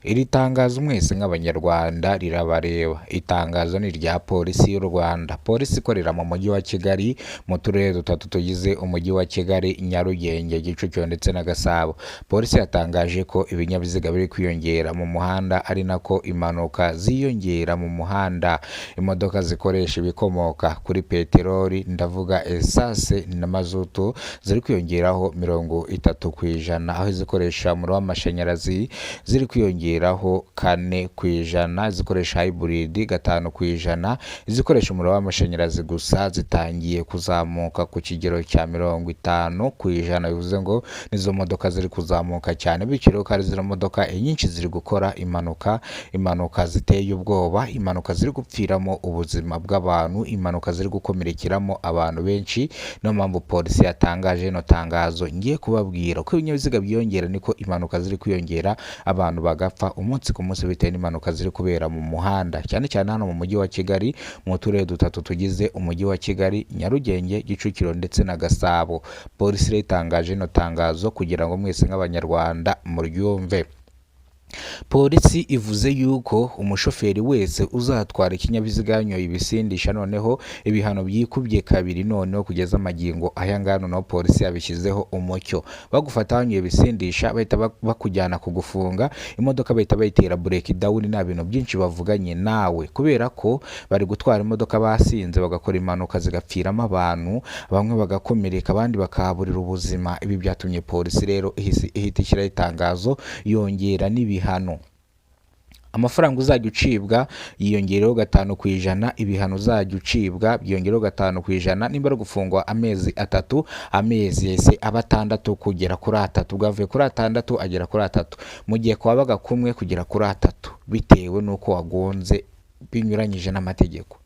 Iri tangazo mwese nk'Abanyarwanda rirabareba. Itangazo ni irya Polisi y'u Rwanda. Polisi ikorera mu mujyi wa Kigali, mu turere dutatu tugize umujyi wa Kigali: Nyarugenge, Kicukiro ndetse na Gasabo. Polisi yatangaje ko ibinyabiziga biri kwiyongera mu muhanda ari nako impanuka ziyongera mu muhanda. Imodoka zikoresha ibikomoka kuri peteroli, ndavuga esanse na mazutu, ziri kwiyongeraho 30%, aho izikoresha umuriro w'amashanyarazi ziri kwiyongeraho 4%, izikoresha hybrid 5%, izikoresha umuriro w'amashanyarazi gusa zitangiye kuzamuka ku kigero cya 50%, bivuze ngo nizo modoka ziri kuzamuka cyane. Bityo rero kandi zino modoka inyinshi ziri gukora impanuka, impanuka ziteye ubwoba, impanuka ziri gupfiramo ubuzima bw'abantu, impanuka ziri gukomerekeramo abantu benshi. Niyo mpamvu polisi yatangaje rino tangazo ngiye kubabwira. Uko ibinyabiziga byiyongera niko impanuka ziri kwiyongera, abantu bagapfa umunsi ku munsi bitewe n'impanuka ziri kubera mu muhanda, cyane cyane hano mu mujyi wa Kigali, mu turere dutatu tugize umujyi wa Kigali: Nyarugenge, Kicukiro ndetse na Gasabo. Polisi rero itangaje rino tangazo kugira ngo mwese nk'Abanyarwanda muryumve. Polisi ivuze yuko umushoferi wese uzatwara ikinyabiziga yanyoye ibisindisha, noneho ibihano byikubye kabiri. Noneho kugeza amagingo aya ngaya, noneho polisi yabishyizeho umucyo. Bagufata wanyoye ibisindisha, bahita bakujyana kugufunga, imodoka bahita bayitera break down, nta bintu byinshi bavuganye nawe, kubera ko bari gutwara imodoka basinze, bagakora impanuka zigapfiramo abantu, bamwe bagakomereka, abandi bakahaburira ubuzima. Ibi byatumye polisi rero ihita ishyiraho itangazo, yongera n'ibihano. Amafaranga uzajya ucibwa yiyongereho 5%, ibihano uzajya ucibwa byiyongereho 5%. Nimba ari gufungwa amezi 3, amezi yahise aba 6 kugera kuri 3, bwavuye kuri 6 agera kuri 3, mu gihe kwabaga kumwe kugera kuri 3, bitewe n'uko wagonze binyuranyije n'amategeko.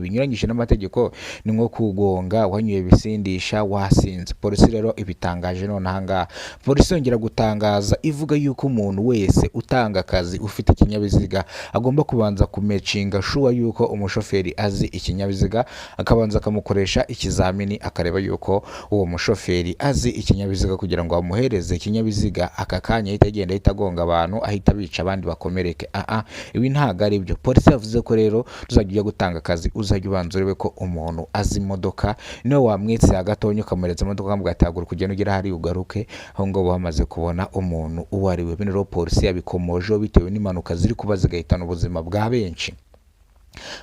Binyuranyije n'amategeko ni nko kugonga wanyoye ibisindisha, wasinze. Polisi rero ibitangaje none aha ngaha. Polisi yongera gutangaza ivuga yuko umuntu wese utanga akazi ufite ikinyabiziga agomba kubanza kumakinga sure yuko umushoferi azi ikinyabiziga, akabanza akamukoresha ikizamini, akareba yuko uwo mushoferi azi ikinyabiziga, kugira ngo amuhereze ikinyabiziga aka kanya ahita agenda, ahita agonga abantu, ahita abica, abandi bakomereke. Aa, ibi ntabwo ari byo. Polisi yavuze ko rero tuzajya ujya gutanga akazi, uzajya ubanza urebe ko umuntu azi imodoka. Niyo wamwitse gatonya ukamuhereza imodoka, ukamubwira ati: "Haguruka ugende ugere hariya ugaruke", aho ngaho bamaze kubona umuntu uwo ari we. Bino rero polisi yabikomojeho bitewe n'impanuka ziri kuba zigahitana ubuzima bwa benshi.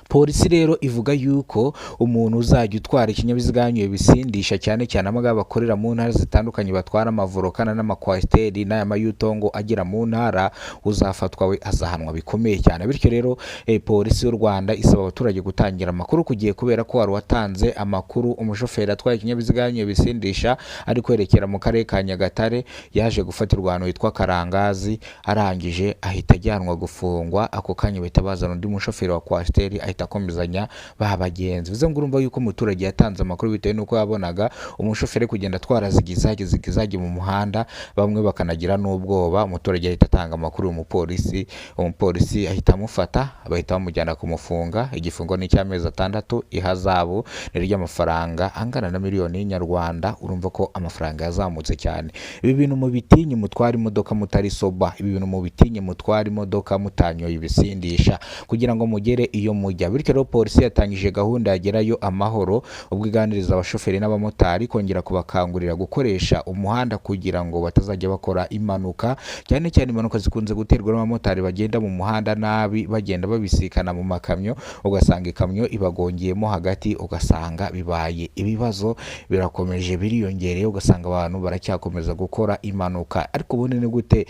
Polisi rero ivuga yuko umuntu uzajya utwara ikinyabiziga yanyoye ibisindisha, cyane cyane abangaba bakorera mu ntara zitandukanye, batwara amavolcano n'amakwasiteri n'aya mayutongo agera mu ntara, uzafatwa we azahanwa bikomeye cyane. Bityo rero polisi y'u Rwanda isaba abaturage gutangira amakuru ku gihe, kubera ko wari watanze amakuru umushoferi atwaye ikinyabiziga yanyoye ibisindisha ari kwerekera mu karere ka Nyagatare, yaje gufatirwa ahantu hitwa Karangazi, arangije ahita ajyanwa gufungwa. Ako kanya bahita bazana undi mushoferi wa kwasiteri, ahita akomezanya ba bagenzi. Bivuze ngo urumva yuko umuturage yatanze amakuru bitewe n'uko yabonaga umushoferi kugenda atwara zigizage zigizage mu muhanda, bamwe bakanagira n'ubwoba. Umuturage ahita atanga amakuru umupolisi ahita amufata, bahita bamujyana kumufunga. Igifungo ni icy'amezi 6, ihazabu ni ry'amafaranga angana na miliyoni y'inyarwanda. Urumva ko amafaranga yazamutse cyane. Ibi bintu mubitinye, mutwara imodoka mutari sober. Ibi bintu mubitinye, mutwara imodoka mutanyoye ibisindisha kugira ngo mugere iyo mujya. Bityo rero polisi yatangije gahunda yagerayo amahoro, ubwo iganiriza abashoferi n'abamotari kongera kubakangurira gukoresha umuhanda kugira ngo batazajya bakora impanuka, cyane cyane impanuka zikunze guterwa n'abamotari bagenda mu muhanda nabi, bagenda babisikana mu makamyo, ugasanga ikamyo ibagongeyemo hagati, ugasanga bibaye ibibazo, birakomeje biriyongereye, ugasanga abantu baracyakomeza gukora impanuka. Ariko ubundi ni gute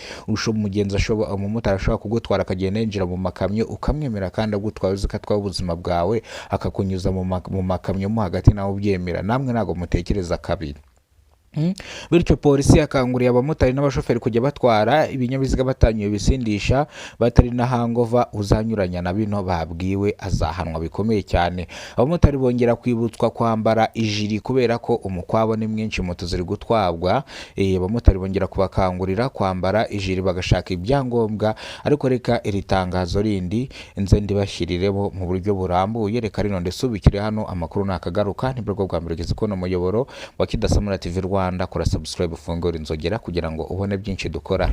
umugenzi ashobora, umumotari ashobora kugutwara akagenda yinjira mu makamyo, ukamwemera, kandi agutwaye uzi ko atwaye ubuzima bwawe, akakunyuza mu makamyo mo hagati, nawe ubyemera? Namwe ntabwo mutekereza kabiri. Bityo polisi yakanguriye abamotari n'abashoferi kujya batwara ibinyabiziga batanyoye ibisindisha, batari na hangover. Uzanyuranya na bino babwiwe azahanwa bikomeye cyane. Abamotari bongera kwibutswa kwambara ijiri kubera ko umukwabo ni mwinshi, moto ziri gutwarwa. Abamotari bongera kubakangurira kwambara ijiri, bagashaka ibyangombwa. Ariko reka iri tangazo rindi nze ndibashyiriremo mu buryo burambuye. Reka rino ndisubikire hano, amakuru nakagaruka. Nibwo bwa mbere ugeze kubona umuyoboro wa Kidasamura TV Rwanda, kora subscribe, ufungure inzogera kugira ngo ubone byinshi dukora.